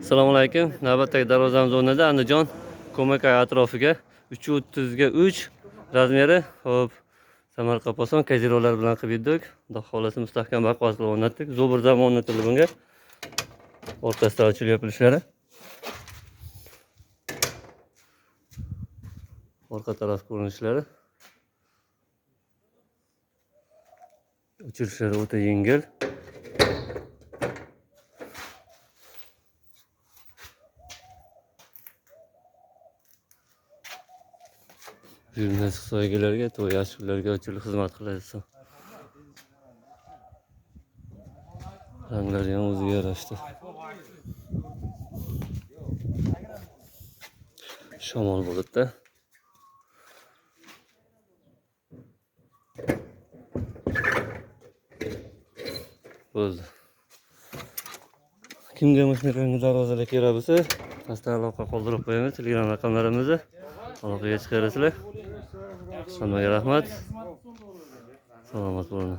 Assalomu alaykum. Navbatdagi darvozamiz o'rnida Andijon Ko'makay atrofiga 3.30 ga 3 razmeri. Xo'p, Samarqand poson kazirolar bilan qilib yurdik. Xudo xolasi mustahkam baquvvat qilib o'rnatdik. Zobur zamon o'rnatildi bunga. O'rtasida ochilib yopilishlari. Orqa taraf ko'rinishlari. Ochilishlari o'ta yengil. Buyurtma so'ygilarga, to'y ashulalarga ochilib xizmat qiladi. Ranglari ham o'ziga yarashdi. Shamol bulutda. Bo'ldi. Kimga mana shunday rangli darvozalar kerak bo'lsa, pastdan aloqa qoldirib qo'yamiz Telegram raqamlarimizni. Aloqaga chiqarasizlar. Hammaga rahmat. Salomat bo'ling.